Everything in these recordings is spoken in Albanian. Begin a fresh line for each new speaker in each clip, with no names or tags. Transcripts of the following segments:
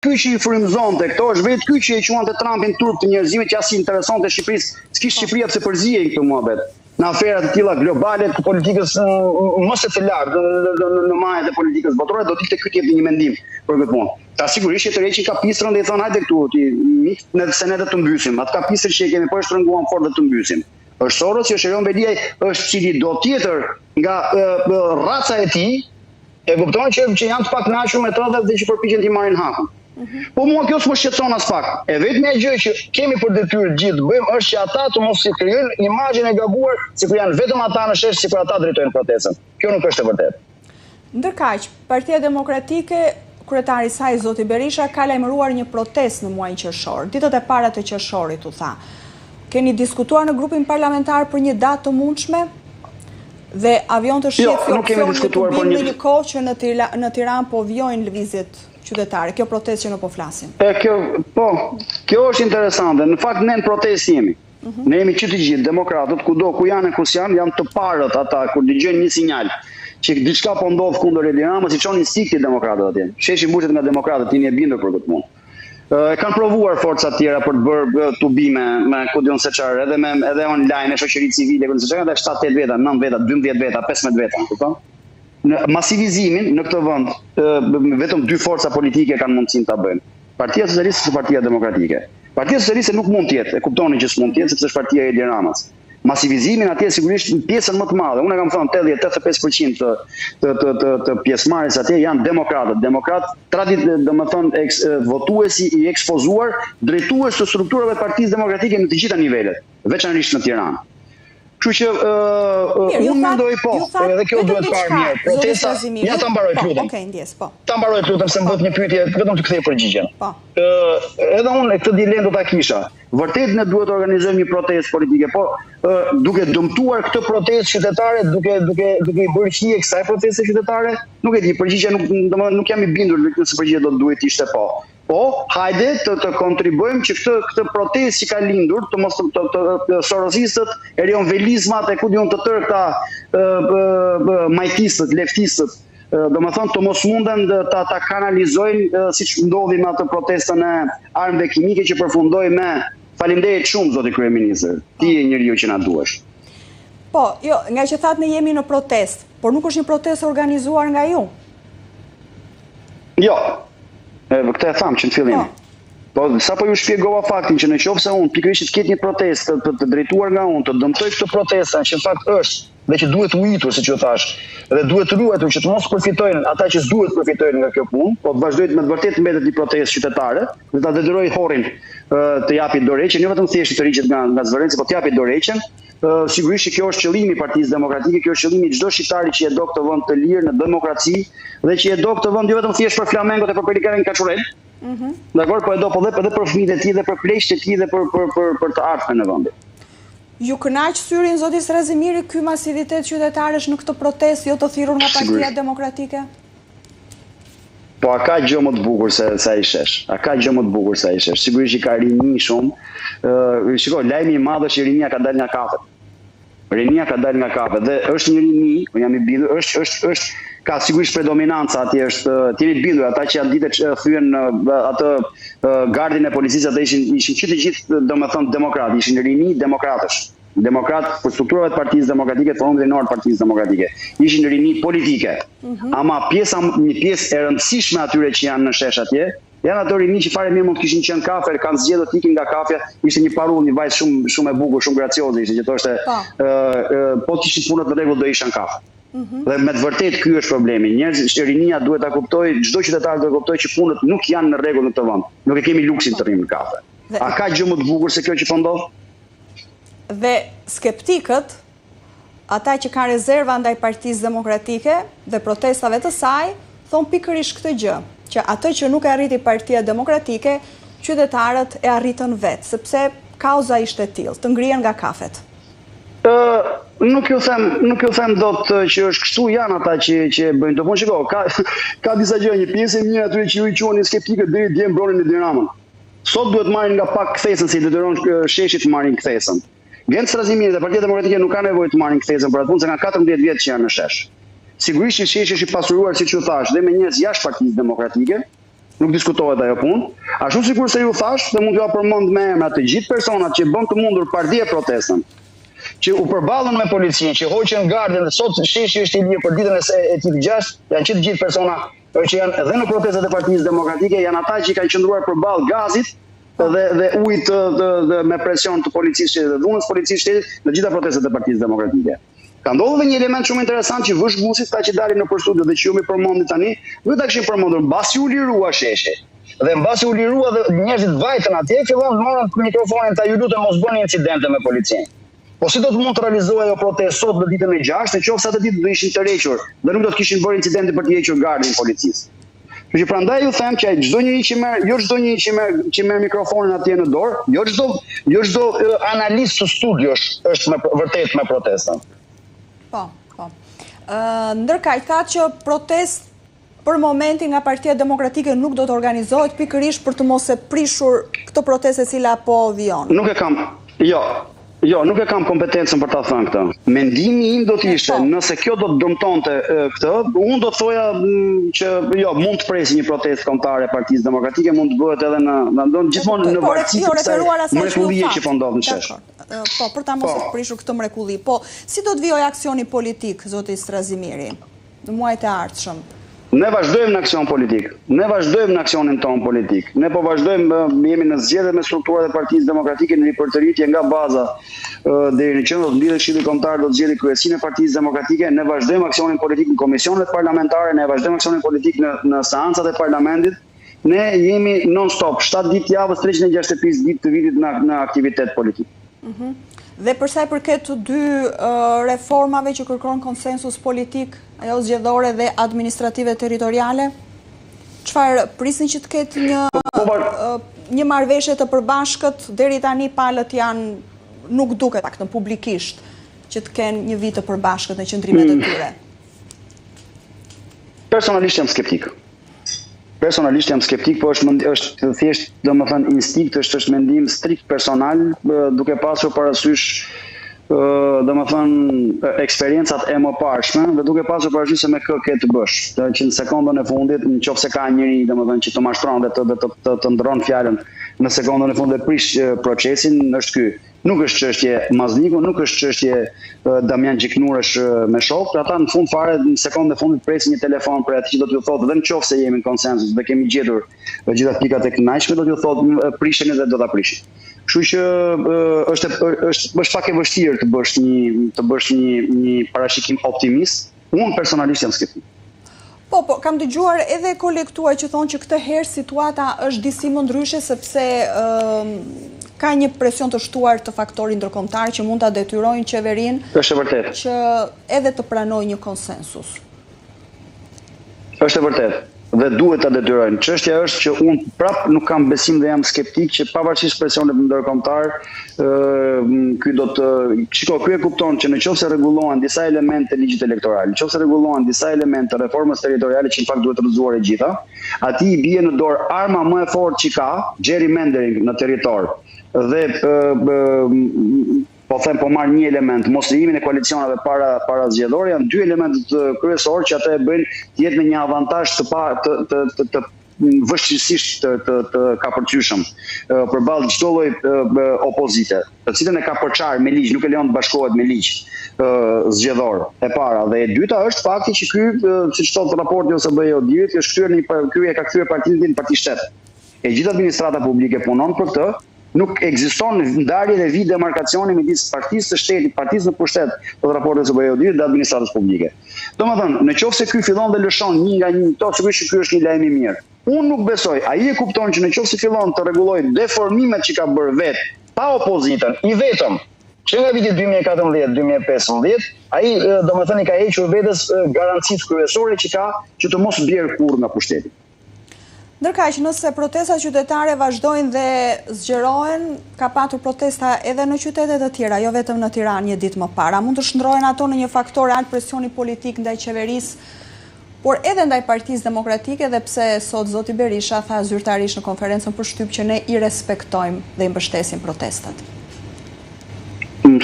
Ky që i frymëzonte këto është vetë ky që e quante Trumpin turp të njerëzimit që as i interesonte Shqipërisë, s'kish Shqipëria pse përzihej në këtë muhabet. Në afera të tilla globale të politikës më se të lartë në, në, në, në majat e politikës botërore do të ikte ky të jepte një mendim për këtë punë. Ta sigurisht që tërheqin kapistrën dhe i thonë hajde këtu ti mik, ne se ne do të mbysim. Atë kapistër që e kemi po e shtrënguam fort dhe të mbysim. Është Soros, është Erion Veliaj, është cilido tjetër nga e, e, raca e tij, E kupton që që janë të pakënaqur me të dhe, dhe që përpiqen t'i marrin hakun. Mm -hmm. Po mua kjo s'më shqetëson aspak. E vetmja gjë që kemi për detyrë të gjithë të bëjmë është që ata të mos i krijojnë imazhin e gabuar sikur janë vetëm ata në shesh, sikur ata drejtojnë protestën. Kjo nuk është e
vërtetë. Ndërkaq, Partia Demokratike, kryetari i saj zoti Berisha ka lajmëruar një protestë në muajin qershor. Ditët e para të qershorit u tha. Keni diskutuar në grupin parlamentar për një datë të mundshme? Dhe a vijon të shihet jo, si opsion një tubim në një kohë që në, në Tiranë po vijojnë lëvizjet qytetare, kjo protestë që ne po
flasim. E, kjo, po, kjo është interesante. Në fakt ne në protestë jemi. Mm -hmm. Ne jemi që të gjithë, demokratët, kudo, ku janë e ku s'janë, janë të parët ata, kur dëgjojnë një sinjal, që diçka po ndodh kundër Edi Ramës, i çon instinkti demokratët atje. Sheshi mbushet nga demokratët, jeni e bindur për këtë punë. E kanë provuar forca të tjera për të bërë tubime me ku di unë se çfarë, edhe me edhe online, e shoqëri civile, ku di unë se çfarë, edhe 7 8 veta, 9 veta, 12 veta, 15 veta, kupton? Në masivizimin në këtë vend, vetëm dy forca politike kanë mundësinë ta bëjnë. Partia Socialiste dhe Partia Demokratike. Partia Socialiste nuk mund të jetë, e kuptoni që s'mund të jetë sepse është partia e Edi Ramës. Masivizimin atje sigurisht në pjesën më të madhe, unë e kam thënë 80-85% të të të të, të pjesëmarrjes atje janë demokratët, demokrat tradit, domethënë eks, votuesi i ekspozuar, drejtues të strukturave të Partisë Demokratike në të gjitha nivelet, veçanërisht në Tiranë. Kështu që uh, unë mendoj po, edhe kjo duhet parë mirë. Protesta, ja ta mbaroj
po, lutem. Okej, ndjesë, po.
Ta mbaroj lutem se më bëtë një pyetje, vetëm të kthej përgjigjen. Po. Ë, edhe unë këtë dilemë do ta kisha. Vërtet ne duhet të organizojmë një protestë politike, po ë, duke dëmtuar këtë protestë qytetare, duke duke duke i bërë hije kësaj proteste qytetare, nuk e di, përgjigjja nuk, domethënë nuk jam i bindur nëse përgjigjja do të duhej të ishte po. Po, hajde të të kontribuojmë që këtë këtë protestë që ka lindur, të mos të, të, të, të sorosistët, Erion Velizmat e ku di unë të tërë këta ë, ë, ë, majtistët, leftistët, domethënë të mos munden ta ta kanalizojnë siç ndodhi me atë protestën e armëve kimike që përfundoi me faleminderit shumë zoti kryeministër, ti je njeriu që na
duhesh. Po, jo, ngaqë thatë ne jemi në protestë, por nuk është një protestë e organizuar nga
ju. Jo. E këtë e thamë që në fillim. Po. Po, sapo ju shpjegova faktin që në qoftë se unë pikërisht të ketë një protestë të, të, të drejtuar nga unë, të dëmtoj këtë protestë që në fakt është dhe që duhet ujitur, siç ju thashë, dhe duhet ruajtur që të mos përfitojnë ata që s'duhet përfitojnë nga kjo punë, po të vazhdojë me të vërtetë mbetet një protestë qytetare dhe ta detyrojë horrin të japi dorëheqjen, jo vetëm thjesht të tërhiqet nga nga Zvërneci, po të japi dorëheqjen. Sigurisht që kjo është qëllimi i Partisë Demokratike, kjo është qëllimi i çdo shqiptari që e do këtë vend të lirë në demokraci dhe që e do këtë vend jo vetëm thjesht për flamengot e për pelikanin kaçurrel. Mm -hmm. Dakor, po e do po dhe edhe për fëmijët e tij dhe për pleqtë e tij dhe për për për për të ardhmen e
vendit. Ju kënaq syrin zoti Strazimiri ky masivitet qytetarësh në këtë protestë jo të thirrur nga Partia Demokratike?
Po a ka gjë më të bukur se se ai shesh? A ka gjë më të bukur se ai shesh? Sigurisht që ka rini shumë. Ë, shiko, lajmi i madh është që rinia ka dalë nga kafet. Rinia ka dalë nga kafet dhe është një rini, unë jam i bindur, është është është ka sigurisht predominanca atje është, të jeni të bindur, ata që atë ditë thyen atë gardhin e policisë ata ishin ishin që të gjithë domethënë demokratë, ishin rini demokratësh. Demokratë për strukturave të Partisë Demokratike, të Forumit Rinor të Partisë Demokratike. Ishin rini politike. Mm -hmm. Ama pjesa një pjesë e rëndësishme atyre që janë në shesh atje, janë ato rini që fare mirë mund të kishin qenë kafe, kanë zgjedhur të ikin nga kafja. Ishte një parullë, një vajzë shumë shumë e bukur, shumë gracioze ishte që thoshte, ë po. po të ishin punët në rregull do isha në kafe. Mm -hmm. Dhe me të vërtetë ky është problemi. Njerëzit, rinia duhet ta kuptojë, çdo qytetar duhet të kuptojë që punët nuk janë në rregull në këtë vend. Nuk e kemi luksin të rrimë në kafe. Dhe... A ka gjë më të bukur se kjo që po ndodh?
Dhe skeptikët, ata që kanë rezerva ndaj Partisë Demokratike dhe protestave të saj, thonë pikërisht këtë gjë, që atë që nuk e arriti Partia Demokratike, qytetarët e arritën vetë, sepse kauza ishte e tillë, të ngrihen nga
kafet. Ë, nuk ju them, nuk ju them dot që është kështu, janë ata që që e bëjnë këtë punë. Shiko, ka ka disa gjëra, një pjesë e mirë atyre që ju i quani skeptikët deri dje mbronin Edi Ramën. Sot duhet të marrin nga pak kthesën se i detyron sheshi të marrin kthesën. Gent Strazimiri dhe Partia Demokratike nuk ka nevojë të marrin kthesën për atë punë se kanë 14 vjet që janë në shesh. Sigurisht që sheshi është i pasuruar siç ju thashë dhe me njerëz jashtë Partisë Demokratike. Nuk diskutohet ajo punë. Ashtu sikurse ju thashë dhe mund t'jua përmend me emra të gjithë personat që bënë të mundur pardje protestën, që u përballën me policinë, që hoqën gardhin dhe sot sheshi është i lirë për ditën e, e tij të gjashtë, janë që të gjithë persona që janë edhe në protestat e Partisë Demokratike, janë ata që kanë qëndruar përballë gazit dhe dhe ujit të, të, të me presion të policisë shtetit dhe dhunës policisë shtetit në gjitha protestat e Partisë Demokratike. Ka ndodhur dhe një element shumë interesant që vëzhguesit këta që dalin nëpër studio dhe që ju m'i përmendni tani, duhet ta kishin përmendur mbasi u lirua sheshi. Dhe mbasi u lirua dhe njerëzit vajtën atje, fillon morën mikrofonin tha ju lutem mos bëni incidente me policinë. Po si do të mund të realizohej ajo protestë sot në ditën e gjashtë, në qoftë se atë ditë do ishin tërhequr dhe nuk do të kishin bërë incidentin për të hequr gardhin policisë. Kështu që prandaj ju them që çdo njeri që merr, jo çdo njeri që merr që merr mikrofonin atje në dorë, jo çdo jo çdo analist studiosh është me vërtet me
protestën. Po, po. Ë ndërkaq thatë që protestë për momentin nga Partia Demokratike nuk do të organizohet pikërisht për të mos e prishur këtë protestë e cila po
vijon. Nuk e kam. Jo, Jo, nuk e kam kompetencën për ta thënë këtë. Mendimi im do të ishte, po. nëse kjo do të dëmtonte këtë, unë do të thoja mm, që jo, mund të presi një protestë kombëtare e Partisë Demokratike, mund të bëhet edhe në, në, në gjithmonë në
po, varësi të kësaj mrekullie që po ndodh në shesh. Po, për ta mos po. prishur këtë mrekulli. Po, si do të vijojë aksioni politik, zoti Strazimiri? në muajt e
ardhshëm? Ne vazhdojmë në aksion politik. Ne vazhdojmë në aksionin tonë politik. Ne po vazhdojmë, jemi në zgjedhje me strukturat e Partisë Demokratike në ripërtëritje nga baza deri në qendër, do të mblidhet Këshilli Kombëtar, do të zgjedhë kryesinë e Partisë Demokratike. Ne vazhdojmë aksionin politik në komisionet parlamentare, ne vazhdojmë aksionin politik në në seancat e parlamentit. Ne jemi non stop, 7 ditë javës, 365 ditë të vitit në në aktivitet
politik. Mhm. Dhe për sa i përket të dy reformave që kërkon konsensus politik, ajo zgjedhore dhe administrative territoriale, çfarë prisni që të ketë një po, po, një marrëveshje të përbashkët, deri tani palët janë nuk duket paktën publikisht që të kenë një vijë të përbashkët në qëndrimet e mm. tyre.
Personalisht jam skeptik. Personalisht jam skeptik, po është është thjesht, domethënë instinkt, është është mendim strikt personal, duke pasur parasysh domethënë eksperiencat e mëparshme dhe duke pasur parasysh se me kë ke të bësh. Do që në sekondën e fundit, në qoftë se ka njeri, domethënë që të mashtron dhe të dhe të të, të ndërron fjalën në sekondën e fundit dhe prish procesin, është ky. Nuk është çështje Mazniku, nuk është çështje Damian Gjiknurësh me shokë, ata në fund fare në sekondën e fundit presin një telefon prej atij që do t'ju thotë dhe në qoftë se jemi në konsensus dhe kemi gjetur të gjitha pikat e kënaqshme do t'ju thotë prisheni dhe do ta prishin. Kështu që është është është pak e vështirë të bësh një të bësh një një parashikim optimist. Unë personalisht jam
skeptik. Po, po, kam dëgjuar edhe kolegë tuaj që thonë që këtë herë situata është disi më ndryshe sepse ka një presion të shtuar të faktorit ndërkombëtar që mund ta detyrojnë qeverinë
Është e
vërtetë. Që edhe të pranojë një konsensus.
Është e vërtetë dhe duhet ta detyrojnë. Çështja është që unë prap nuk kam besim dhe jam skeptik që pavarësisht presionit ndërkombëtar, ky do të shiko ky e kupton që në qoftë se rregullohen disa elemente të ligjit elektoral, në qoftë se rregullohen disa elemente të reformës territoriale që në fakt duhet rrëzuar e gjitha, atij i bie në dorë arma më e fortë që ka, gerrymandering në territor. Dhe po them po marr një element, moslejimin e koalicioneve para parazgjedhore janë dy elementet kryesorë që atë e bëjnë të jetë në një avantazh të pa të të të, të vështirësisht të të të kapërcyeshëm përballë çdo lloj opozite, të cilën e ka përçarë me ligj, nuk e lejon të bashkohet me ligj zgjedhor. E para dhe e dyta është fakti që ky, siç thotë raporti OSBE ODIHR-it, është kthyer në një ky e ka kthyer partinë në parti shtet. E gjithë administrata publike punon për këtë, nuk ekziston ndarje dhe vijë demarkacioni midis partisë së shtetit, partisë në pushtet, thotë raporti OSBE ODIHR-it dhe administratës publike. Domethënë, në qoftë se ky fillon dhe lëshon një nga një këto, sigurisht që ky është një lajm i mirë. Unë nuk besoj, ai e kupton që në qoftë se fillon të rregullojë deformimet që ka bërë vetë, pa opozitën, i vetëm, që nga viti 2014, 2015, ai domethënë i ka hequr vetes garancitë kryesore që ka që të mos bjerë kurrë nga pushteti.
Ndërkaq, nëse protestat qytetare vazhdojnë dhe zgjerohen, ka patur protesta edhe në qytete të tjera, jo vetëm në Tiranë një ditë më parë. A mund të shndërrohen ato në një faktor real presioni politik ndaj qeverisë, por edhe ndaj Partisë Demokratike dhe pse sot zoti Berisha tha zyrtarisht në konferencën për shtyp që ne i respektojmë dhe i mbështesim protestat?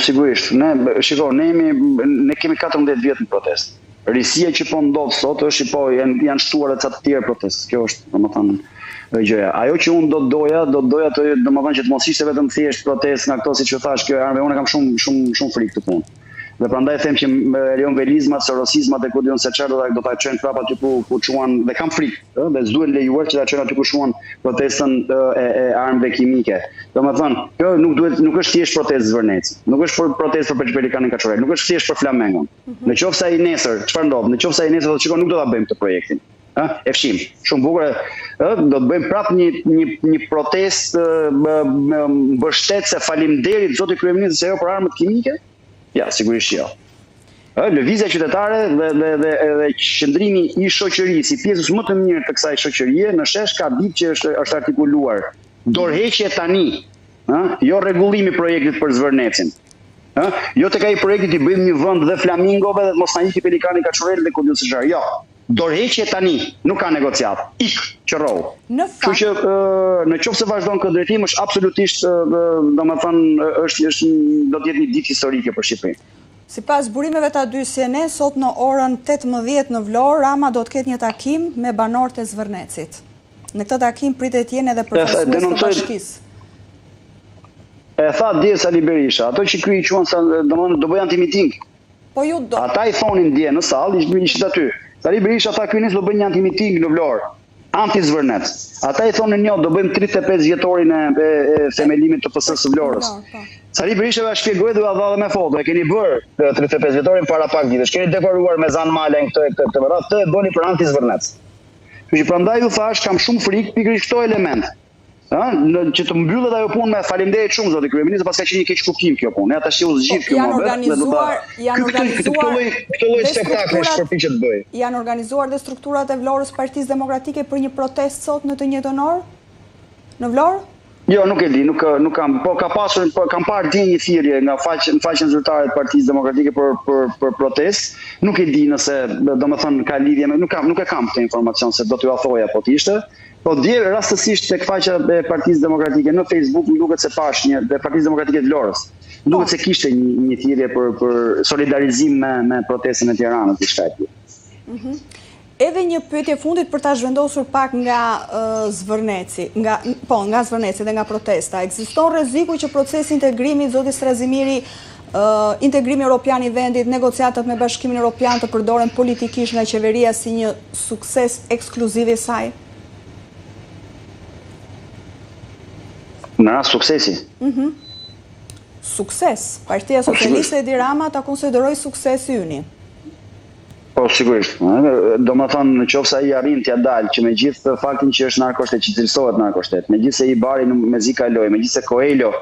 Sigurisht, ne, shiko, ne jemi, ne kemi 14 vjet në protestë. Risia që po ndodh sot është që po janë janë shtuar edhe ca të tjerë protestë. Kjo është, domethënë, gjëja. Ajo që unë do të doja, do të doja të, domethënë që të mos ishte vetëm thjesht protestë nga këto siç ju thashë, kjo e armëve, unë kam shumë shumë shumë frikë këtë punë. Dhe prandaj them që erion-velizmat, sorosizmat e ku di unë se çfarë do ta do ta çojnë prapë aty ku ku çuan dhe kam frikë, ë, dhe s'duhet lejuar që ta çojnë aty ku çuan protestën e, e armëve kimike. Domethënë, kjo nuk duhet nuk është thjesht protestë Zvërneci, nuk është për protestë për Pelikanin Kaçurrel, nuk është thjesht për Flamengon. Mm -hmm. Në qoftë se ai nesër, çfarë ndodh? Në qoftë se ai nesër do të shikon nuk do ta bëjmë këtë projektin. Ë, e fshim. Shumë bukur. Ë, do të bëjmë prapë një një një protestë mbështetëse faleminderit zoti kryeministër se jo për armët kimike? Ja, sigurisht jo. Ë, lëvizja qytetare dhe dhe dhe edhe qëndrimi i shoqërisë, i pjesës më të mirë të kësaj shoqërie në shesh ka ditë që është është artikuluar. Dorëheqje tani, ë, jo rregullimi i projektit për Zvërnecin. Ë, jo tek ai projekti t'i bëjmë një vend dhe flamingove dhe të mos na iki pelikani kaçurrel dhe ku di unë se çfarë. Jo. Dorëheqje tani, nuk ka negociatë. Ik, qërrohu.
Në
fakt. Kështu që në qoftë se vazhdon këtë drejtim është absolutisht, domethënë është është do të jetë një ditë historike për
Shqipërinë. Sipas burimeve të A2 CNN, sot në orën 18 në Vlorë, Rama do të ketë një takim me banorët e Zvërnecit. Në këtë takim pritet të jenë edhe përfaqësues të bashkisë.
E tha dje Sali Berisha, ato që ky i quan, domethënë do bëjë antimiting.
Po ju
do. Ata i thonin dje në sallë, ishit aty. Sali Berisha tha ky nesër do bëjë një antimiting në Vlorë, anti-Zvërnec. Ata i thonin jo, do bëjmë 35 vjetorin e, e, e themelimit të PS së Vlorës. Po. Sali Berisha ua shpjegoi dhe ua dha dhe me foto, e keni bërë 35 vjetorin para pak ditësh, keni dekoruar me Zan Malajn këtë e këtë këtë me radhë, këtë e bëni për anti-Zvërnec. Kështu që prandaj ju thashë, kam shumë frikë pikërisht këto elemente. Ë, në, që të mbyllet ajo punë me faleminderit shumë zoti kryeministër, paska qenë një keqkuptim kjo punë. Ja tash u zgjidh
po, ky muhabet dhe do ta janë organizuar
këtë lloj këtë lloj spektakli që përpiqet të
bëjë. Janë organizuar dhe strukturat e Vlorës Partisë Demokratike për një protestë sot në të njëjtën orë? Në Vlorë?
Jo, nuk e di, nuk nuk kam, po ka pasur, po kam parë dje një thirrje nga faqe në faqen zyrtare të Partisë Demokratike për për për protestë. Nuk e di nëse, domethënë ka lidhje me, nuk kam, nuk e kam këtë informacion se do t'jua thoja po të ishte. Po dje rastësisht tek faqja e Partisë Demokratike në Facebook më duket se pashë një e Partisë Demokratike të Vlorës. Më duket se kishte një një thirrje për për solidarizim me me protestën e Tiranës, diçka e
tillë. Mhm. Edhe një pyetje fundit për ta zhvendosur pak nga Zvërneci, nga po, nga Zvërneci dhe nga protesta. Ekziston rreziku që procesi i integrimit, zoti Strazimiri, integrimi europian i vendit, negociatat me Bashkimin Europian të përdoren politikisht nga qeveria si një sukses ekskluziv i saj?
Në rast suksesi?
Mhm. Sukses. Partia po, Socialiste Edi Rama ta konsiderojë sukses i yni.
Po, sigurisht. Domethënë, në qoftë se ai arrin t'ia dalë, që me gjithë faktin që është narkoshtet, që cilësohet narkoshtet, megjithëse IBAR-i mezi kaloi, megjithëse Coelho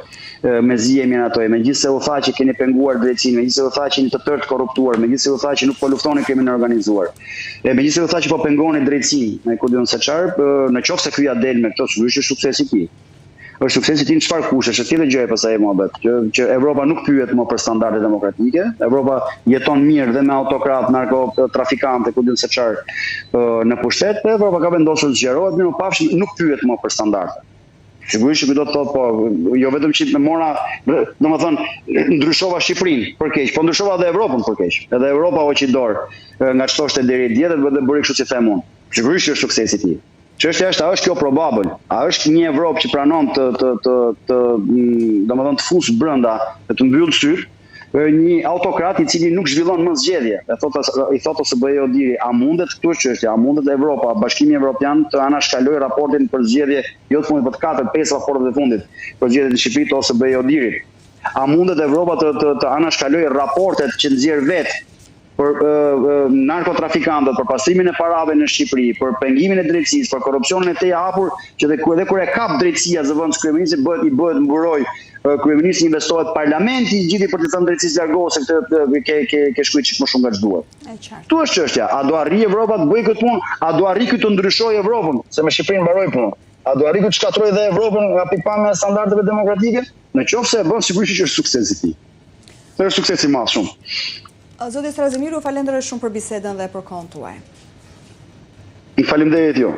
mezi e miratoi, megjithëse u tha që keni penguar drejtësinë, megjithëse u tha që jeni të tërë të korruptuar, megjithëse u tha që nuk po luftoni krimin e organizuar, e megjithëse u tha që po pengoni drejtësinë, e ku di unë se çfarë, në qoftë se ky ia del me këto, sigurisht është sukses i tij. Është sukses i tij në çfarë kushtesh, është tjetër gjë e pastaj e muhabet, që që Evropa nuk pyet më për standarde demokratike, Evropa jeton mirë dhe me autokratë, narkotrafikantë, ku di unë se çfarë në pushtet, dhe Evropa ka vendosur të zgjerohet, mirupafshim, nuk pyet më për standarde. Sigurisht që ky do të thotë po, jo vetëm që me mora, domethënë, ndryshova Shqipërinë për keq, po ndryshova edhe Evropën për keq. Edhe Evropa hoqi dorë nga ç'thoshte deri dje dhe dhe bëri kështu si them unë. Sigurisht që është suksesi i tij. Çështja është a është kjo probabël? A është një Evropë që pranon të të të të domethënë të fusë brenda dhe të mbyllë sytë një autokrat i cili nuk zhvillon më zgjedhje. E thotë i thotë OSBE-ODIHR-i, a mundet këtu është çështja, a mundet Evropa, Bashkimi Evropian të anashkalojë raportin për zgjedhje, jo të fundit, por të katër, pesë raportet e fundit për zgjedhjet në Shqipëri të OSBE-ODIHR-it. A mundet Evropa të të, të anashkalojë raportet që nxjerr vetë për narkotrafikantët, për pastrimin e parave në Shqipëri, për pengimin e drejtësisë, për korrupsionin e tejhapur, që dhe, edhe kur e kap drejtësia zëvendës kryeministrit bëhet i bëhet mburojë kryeministri investohet parlamenti i gjithi për të thënë drejtësisë largohu se këtë ke ke ke shkuar çik më shumë nga ç'duhet. Këtu është çështja, a do arrijë Evropa të bëjë këtë punë, a do arrijë ky të ndryshojë Evropën, se me Shqipërinë mbaroi puna. A do arrijë ky të shkatërrojë dhe Evropën nga pikëpamja e standardeve demokratike? Në qoftë se e bën, sigurisht që është sukses i tij. Është sukses i madh
shumë. Zoti Strazimiri, ju falenderoj shumë për bisedën dhe për kohën
tuaj. Faleminderit ju.